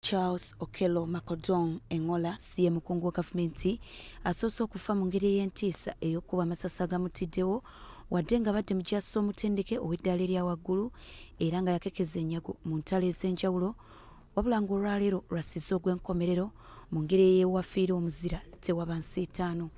Charles Okello Makodong Engola si ye mukungu wa gavumenti asoose okufa mu ngeri ey'entiisa ey'okukuba amasasi agamutiddewo, wadde nga abadde mujaasi omutendeke ow'eddaala erya waggulu era nga yakekeza enyago mu ntalo ez'enjawulo, wabula ng'olwaleero lw'assizza ogw'enkomerero mu ngeri eyeewafiira omuzira tewaba nsiitaano.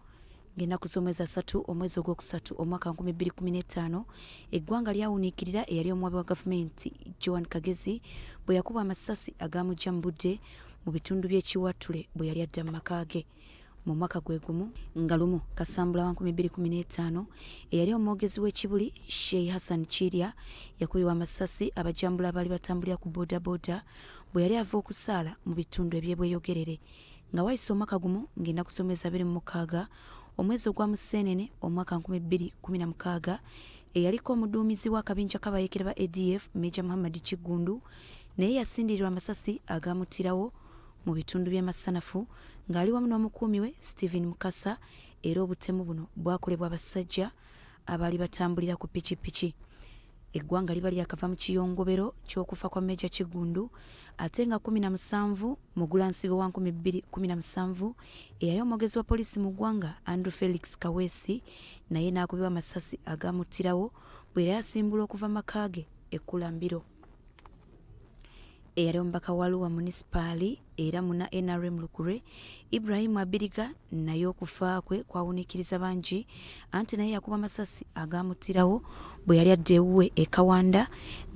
Ng'ennaku z'omwezi 30 omwezi ogwokusatu omwaka 2015, eggwanga lyawuniikirira eyali omuwabi wa gavumenti Joan Kagezi bwe yakubwa amasasi agaamujja mu budde mu bitundu by'e Kiwatule bwe yali adda mu maka ge. Mu mwaka gwe gumu nga 1 Kasambula wa 2015, eyali omwogezi w'e Kibuli Sheikh Hassan Kirya yakubibwa amasasi abajambula abaali batambulira ku bodaboda bwe yali ava okusaala mu bitundu eby'e Bweyogerere. Nga wayise omwaka gumu, ng'ennaku z'omwezi 26 omwezi ogwa Museenene omwaka 2016, eyaliko omuduumizi w'akabinja k'abayeekera ba ADF Major Muhammad Kiggundu naye yasindirirwa amasasi agaamuttirawo mu bitundu by'e Masanafu ng'ali wamu n'omukuumi we Stephen Mukasa, era obutemu buno bwakolebwa abasajja abaali batambulira ku pikipiki. Eggwanga liba lyakava mu kiyongobero ky'okufa kwa Major Kiggundu, ate nga 17 Mugulansigo wa 2017, eyali omwogezi wa poliisi mu ggwanga Andrew Felix Kaweesi naye n'akubibwa amasasi agamuttirawo bwe yali asimbula okuva mu maka ge e Kulambiro. Eyali omubaka wa Arua Munisipaali era munna NRM Lukulwe Ibrahim Abiriga naye okufa kwe kwawuniikiriza bangi, anti naye yakuba amasasi agaamuttirawo bwe yali adda ewuwe e Kawanda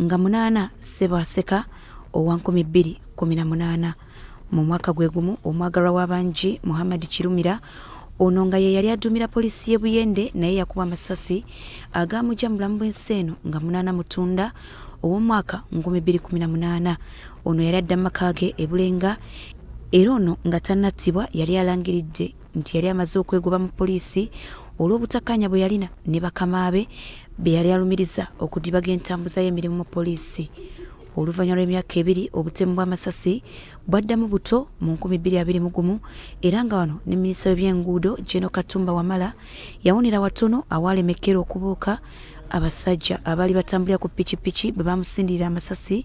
nga 8 Ssebaaseka owa 2018. Mu mwaka gwe gumu, omwagalwa w'abangi Muhammad Kirumira, ono nga ye yali aduumira poliisi y'e Buyende, naye yakuba amasasi agaamugya mu bulamu bw'ensi eno nga 8 Mutunda ow'omwaka 2018. Ono yali adda mu maka ge e Bulenga, era ono nga tannattibwa yali alangiridde nti yali amaze okwegoba mu poliisi olw'obutakkaanya bwe yalina ne bakama be be yali alumiriza okudibaga entambuza y'emirimu mu poliisi. Oluvannyuma lw'emyaka 2, obutemu bw'amasasi bwaddamu buto mu 2021, era nga wano ne minisita w'ebyenguudo Gen. Katumba Wamala yawonera watono awaalemekera okubuuka abasajja abaali batambulira ku pikipiki bwe bamusindirira amasasi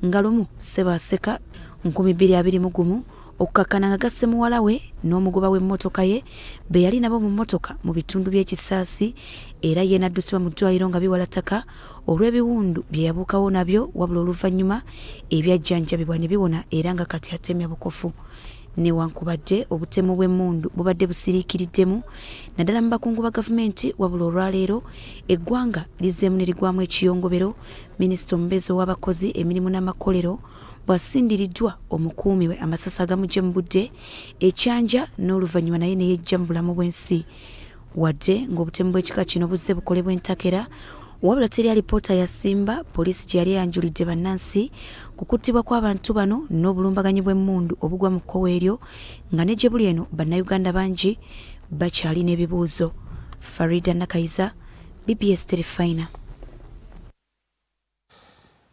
nga 1 Ssebaaseka 2021, okukakkana nga gasse muwala we n'omugoba w'emmotoka ye be yali nabo mu mmotoka mu bitundu by'e Kisaasi, era ye n'addusibwa mu ddwaliro nga biwala ttaka olw'ebiwundu bye yabuukawo nabyo, wabula oluvannyuma ebyajjanjabibwa ne biwona era nga kati atemya bukofu. Newankubadde obutemu bw'emmundu bubadde busiriikiriddemu naddala mu bakungu ba gavumenti, wabula olwaleero eggwanga lizzeemu ne ligwamu ekiyongobero minisita omubeezi ow'abakozi, emirimu n'amakolero bw'asindiriddwa omukuumi we amasasi agamugye mu budde ekyanja n'oluvannyuma naye ne yejja mu bulamu bw'ensi. Wadde ng'obutemu bw'ekika kino buzze bukolebwa entakera, wabula teri alipoota ya ssimba poliisi gye yali eyanjulidde bannansi ku kuttibwa kw'abantu bano n'obulumbaganyi bw'emmundu obugwa mu kkowe eryo, nga ne gye buli eno Bannayuganda bangi bakyalina ebibuuzo. Farida Nakayiza, BBS Terefayina.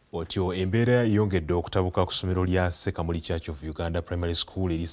Otyo embeera eyongedde okutabuka ku ssomero lya Ssekamuli Church of Uganda Primary School.